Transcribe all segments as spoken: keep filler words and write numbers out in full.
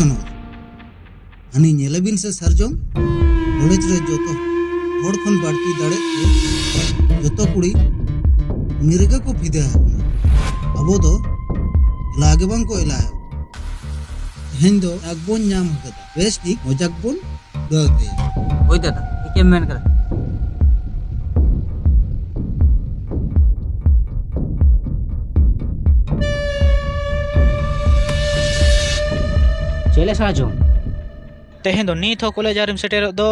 ᱜᱟᱱᱚᱜᱼᱟ᱾ ᱦᱟᱹᱱᱤ ᱧᱮᱞᱮᱵᱤᱱ ᱥᱮ ᱥᱟᱨᱡᱚᱢ, ᱠᱚᱞᱮᱡᱽ ᱨᱮ ᱡᱚᱛᱚ ᱦᱚᱲ ᱠᱷᱚᱱ ᱵᱟᱹᱲᱛᱤ ᱫᱟᱲᱮ ᱛᱮ ᱡᱚᱛᱚ ᱠᱩᱲᱤ ᱩᱱᱤ ᱨᱮᱜᱮ ᱠᱚ ᱯᱷᱤᱫᱟ ᱟᱠᱟᱱᱟ᱾ ᱟᱵᱚ ᱫᱚ ᱮᱞᱟ ᱜᱮ ᱵᱟᱝ ᱠᱚ ᱮᱞᱟᱭᱟ᱾ ᱛᱮᱦᱮᱧ ᱫᱚ ᱟᱠ ᱵᱚᱱ ᱧᱟᱢ ᱟᱠᱟᱫᱟ, ᱵᱮᱥ ᱴᱷᱤᱠ ᱢᱚᱡᱟᱠ ᱵᱚᱱ ᱩᱰᱟᱹᱣ ᱛᱮ᱾ ᱦᱳᱭ ᱫᱟᱫᱟ, ᱴᱷᱤᱠᱮᱢ ᱢᱮᱱ ᱠᱟᱫᱟ᱾ ᱪᱮᱞᱮ ᱥᱟᱦᱟᱡᱚ? ᱛᱮᱦᱮᱧ ᱫᱚ ᱱᱤᱛ ᱦᱚᱸ ᱠᱚᱞᱮᱡᱽ ᱟᱹᱣᱨᱤᱢ ᱥᱮᱴᱮᱨᱚᱜ ᱫᱚ᱾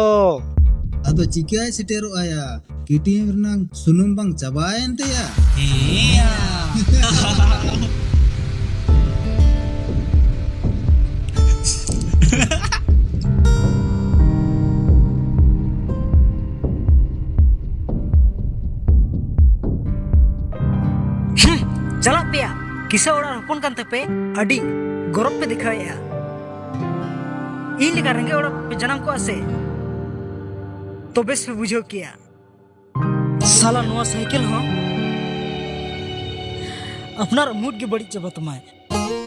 ᱟᱫᱚ ᱪᱤᱠᱟᱹᱭ ᱥᱮᱴᱮᱨᱚᱜ ᱟᱭᱟ? ᱠᱮᱴᱤᱮᱢ ᱨᱮᱱᱟᱝ ᱥᱩᱱᱩᱢ ᱵᱟᱝ ᱪᱟᱵᱟᱭᱮᱱ ᱛᱟᱭᱟ? ᱦᱮᱸᱭᱟ᱾ ᱦᱩᱸ, ᱪᱟᱞᱟᱜ ᱯᱮᱭᱟ᱾ ᱠᱤᱥᱟᱹ ᱚᱲᱟᱜ ᱦᱚᱯᱚᱱ ᱠᱟᱱ ᱛᱮᱯᱮ ᱟᱹᱰᱤ ᱜᱚᱨᱚᱵ ᱯᱮ ᱫᱮᱠᱷᱟᱣᱮᱫᱼᱟ᱾ ᱤᱧ ᱞᱮᱠᱟ ᱨᱮᱸᱜᱮᱡ ᱚᱲᱟᱜ ᱯᱮ ᱡᱟᱱᱟᱢ ᱠᱚᱜᱼᱟ ᱥᱮ, ᱛᱚᱵᱮ ᱥᱮ ᱵᱩᱡᱷᱟᱹᱣ ᱠᱮᱭᱟ᱾ ᱥᱟᱞᱟ ᱱᱚᱣᱟ ᱥᱟᱭᱠᱮᱞ ᱦᱚᱸ ᱟᱯᱱᱟᱨ ᱢᱩᱰ ᱜᱮ ᱵᱟᱹᱲᱤᱡ ᱪᱟᱵᱟ ᱛᱟᱢᱟᱭ᱾